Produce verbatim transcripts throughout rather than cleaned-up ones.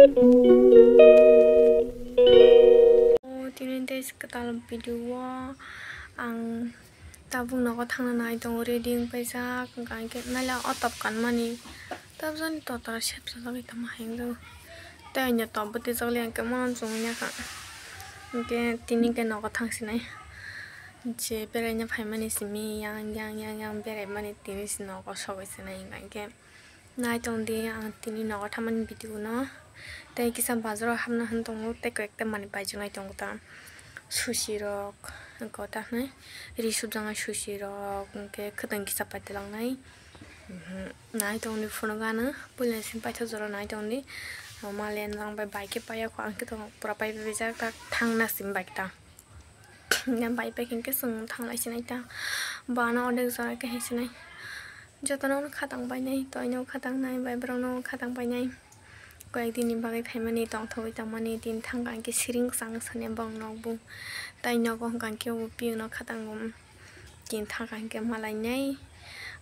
Tini tei kwtal video o ang tabuk nogo thangna nai tongo, ready wng paijak, hwnkhe mela o top kanmani tabjani totora sepsa jagwi tamo hai wngjago. Tei aino top bwtwi jagli hwnkhe mono chumui yakha, hwnkhe tini hwnkhe nogo thangsinai je beraina phaimani simi yang yang yang yang beraimani tini se nogo sogwi sinai hwnkhe. Nai tong di ang tini nogo thamani video no. Tei kisa bazar o hapna hwn tongo, tei koi ekta manwi paijak nai tongo ta. Sushi rok, wngkha ta hwnwi ri subjaknai sushi rok, hwnkhe khwtwng kisa paitwlang nai. Mhm. Nai tong di phunuk ano, puila simi paithak jora nai tong di. Malen rang bai bike khe paiya kho, ang khe tongo pura pai pai jak ta, thangna simi bike ta. Bai pai khe chwng thanglai sinai ta. Bana odek jora khe hai sinai. Jotono khatang painai, toino khatang nai, bai borokno khatang painai. Koyek din ni bagwi phaimani tongthogwi tongmani, tini thangkha hwnkhe siring chang sani bong nokbo. Tai nogo hwnkha hwnkhe bo piyokno khatang bo. Tini thangkha hwnkhe malainai.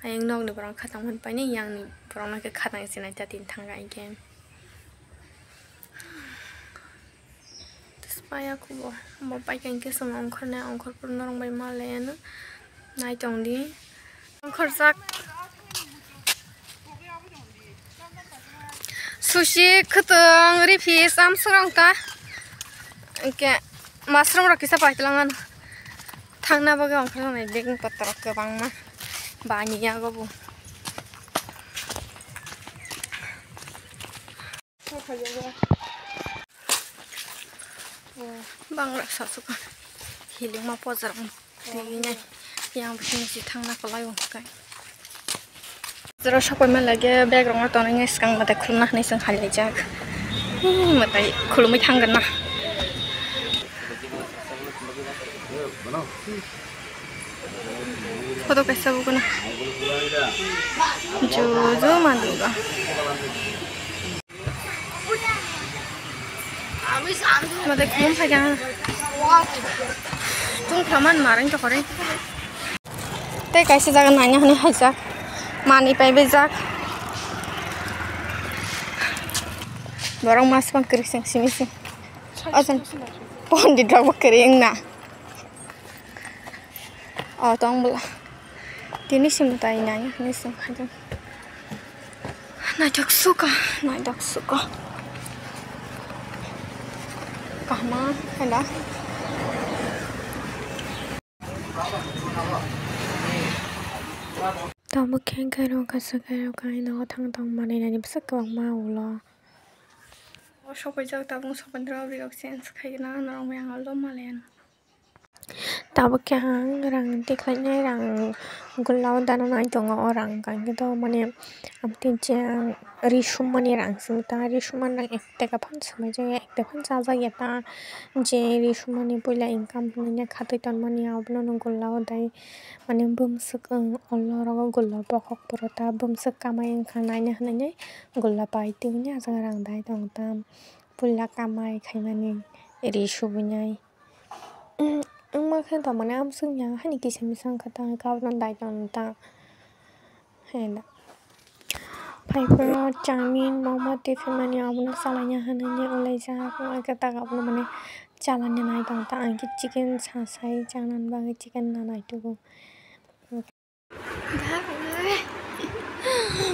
Ayang nokni borok khatang hwn painai, yangni borokno khe khatang sinai ta tini thangkha hwnkhe. Paya khubo, bo paikha hwnkhe chwng ongkhornai, ongkhorphuru norok bai ma laiano. Nai tong di. Ongkhorjak. Sushi, khwtwng, ri fish, amswk rok ta. Hwnkhe mushroom rok kisa paitwlang ano. Thangna bagwi ongkhorjaknai bag ni patra rok kwbangma. Bani yago bo. Bangra sasuka hilingma pojar twi nai yang bising si thangna kwlai o kai. Jora sokoi ma lage bag rok no tonwi nai swkang bata khulumna hinwi chwng hai laijak. Hmm, mwtai khulumwi thangna. Photo kaisa bo kono. Jojo manduga. Mate khum phaikha. Tung khaman marang to kore. Tei kaisa jaga naina hwnwi haijak. Manwi paibaijak. Borok mas bang kwrwi seng simi sing. Ojan pondit rok bo kwrwi wngna. O tong bwla. Tini se mwtai nai hinwi swng kha. Naithok suka, naithok suka. Kahma, hela. Tamo khe khairok kasa khairok kaino thang thang manwi nani bwswk kwbangma ulo. O sopaijak tabuk sopaidra obri rok change khaina norok yang alo malen. Tabuk khe ang rang tikhlainai, rang gulao dana nai tongo, o rang hwnkhe to mane amtwi je ang ri summani rang simi ta, ri summani rang ek taka phano swmai jakya, ek taka phano chajakya ta, je ri summani puila income hwnwi khatwi tonmani abono gulao dai mane bumswk wng, olo rogo gula bokhok puro ta bumswk kamai wngkha naina hwnwi gulla pai twi hwnwi ah jaga rang dai tongo ta, puila kamai khaimani ri subinai. Wngma khe tamani amswkni ang haino kisa misa wngkha ta, hwnkhe abono dai tong ta. Hai da. Phai phuru chowmin, momo twi phaimani abono chalaina hinwi ulaijak. Wngkha ta abono mane chalani nai tong ta. Ang khe chicken sa sai chanani bagwi chicken na naitugo.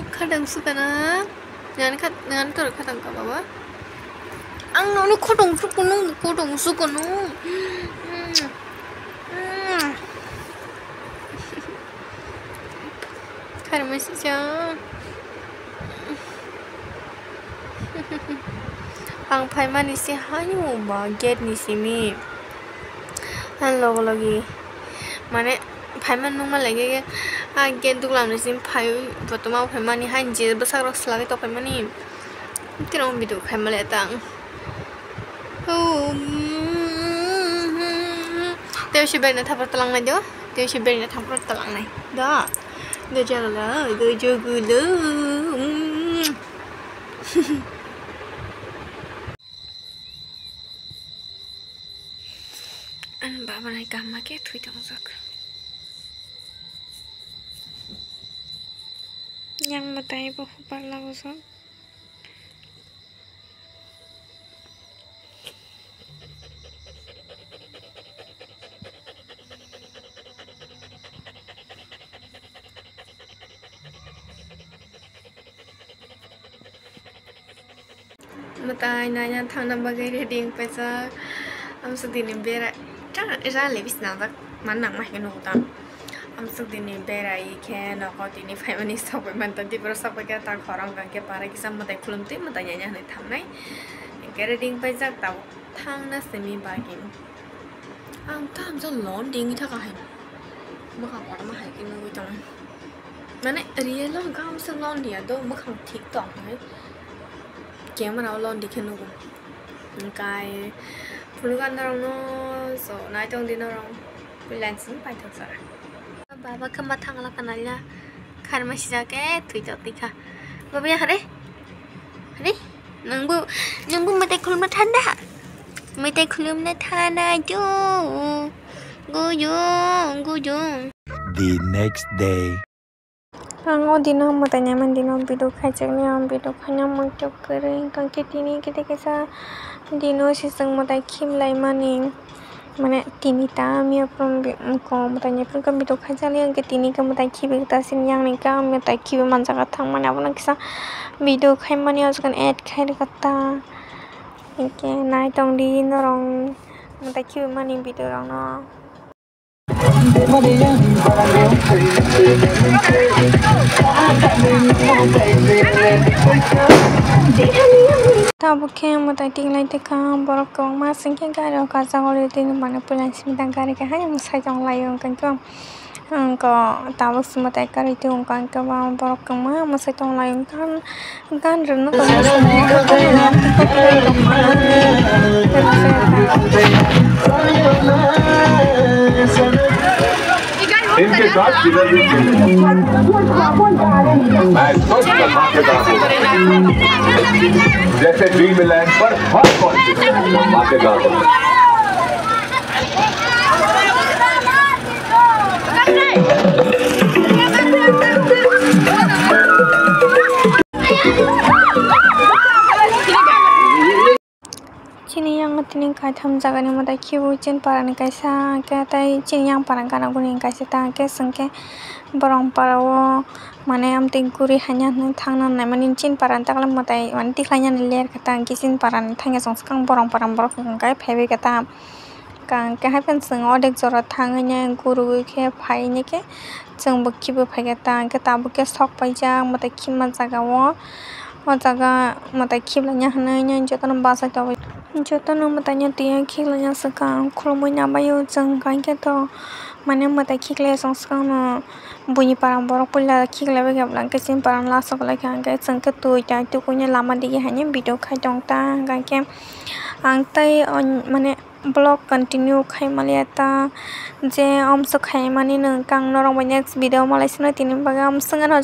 Khatang sukana. Ngan khat, ngan kor khatang ka baba. Ang nono khotong sukunu, khotong sukunu. Kharmai sijak. Ang phaimani se haino ba gate ni simi. Ang logo logi mane phaimani nukma lagi a gate duglam ni simi phaiwi bottom o phaimani haino je bwsarok swlagwi tongphaimani. Tini o video khaima le tang. Tei si berna thapra talang nai do. Tei si berna thapra talang nai do. Do jagala do jagala. Ani baba nai kaham khe thwi tongjak. Yang mwtai bo hupar lagojak. Tai naina thangna bagwi ready wng paijak. Amsuk dini bera ta rale bisna jak man nang ma hai nugo ta. Amsuk dini berai khe nogo tini phaimani sok bai man ta, dibro sok bai khe ta khorang kang khe para kisa mwtai khulum twi mwtai naina hinwi thangnai. Hwnkhe ready wng paijak tabuk thangna simi bagwi. Ang tamo londi wngwi thaka hai. Bwkha kotorma hai khe nugwi tongo. Mane real o hwnkhe amsuk londi ya do, bwkhang thik tong hai. Camera o londi khe nugo. Hwnkhe phunukha norokno so naitong di norok. Freelancing paithak jora. Baba khe ma thangla kanalya. Kharma sijak e thwi tok tikha. Baba ya hare. Hare. Nangbu, nangbu mwtai khulumna thanda. Mwtai khulumna thana jo. Gujung, gujung. The next day. Ang o dino mwtai naimani dino video khaijaknai, ang video khaina muitok kwrwi, hwnkhe khe tini khe tei kaisa dino se chwng mwtai khiplaimani, mane tini ta miya phuru ko mwtai nai phuru khe video khaijaknai, hwnkhe tini khe mwtai khibi ta sini yang ni khe mwtai khibi manjak thangmani, abono kisa video khaimani o jaga add khai rwkha ta, hwnkhe naitong di norok mwtai khibimani video rokno. Tabuk khe mwtai tiklai tikha borok kwbangma singkhe gari o kajagwi tini mane puila simi ta gari khe haino mwsai tong laio hwnkhe tabuk se mwtai karwi twi hwnkhe borok kwbangma mwsai tong laio hwnkhe. Gan rwno tongma songwi. इनके साथ किधर भी मैं खुद धमाकेदार हूँ। जैसे ड्रीमलैंड पर हर कॉन्सर्ट धमाकेदार होता है। Chini yang tini kaitham jagani mwtai khibu Chinparani kaisa, hwnkhe tei chini yang para gana guni kaisa ta, hwnkhe chwng khe borok para o mane amtwi guri haina hinwi thangna naimani Chinparani takle mwtai mane tikhlainani ler khe ta, hwnkhe Chinparani thangya chwng swkang borok para borok hwnkhe phaibai khe ta. Hwnkhe hai phano chwng odek jora thangwi ne gurugwi khe phai ne khe chwng bo khibi phai khe ta, hwnkhe tabuk khe sok paijak mwtai khibma jaga o, o jaga mwtai khiblai ya hinwi jotono bachai tongo, jotono mwtai no twi khiblai ya swkang khulumui na bai o chwng hwnkhe to mane mwtai khiklai ya chwng swkang no buini para borok puila khiklai bai khe bwla hwnkhe chini para no last o kwlai kha hwnkhe chwng khe twi tai tukuini lama dige haino video khai tong ta hwnkhe ang tei mane. Vlog continue khai maliya ta, je amswk khai mani nwng kang norok bai next video malai sino tini bagwi amswk ano.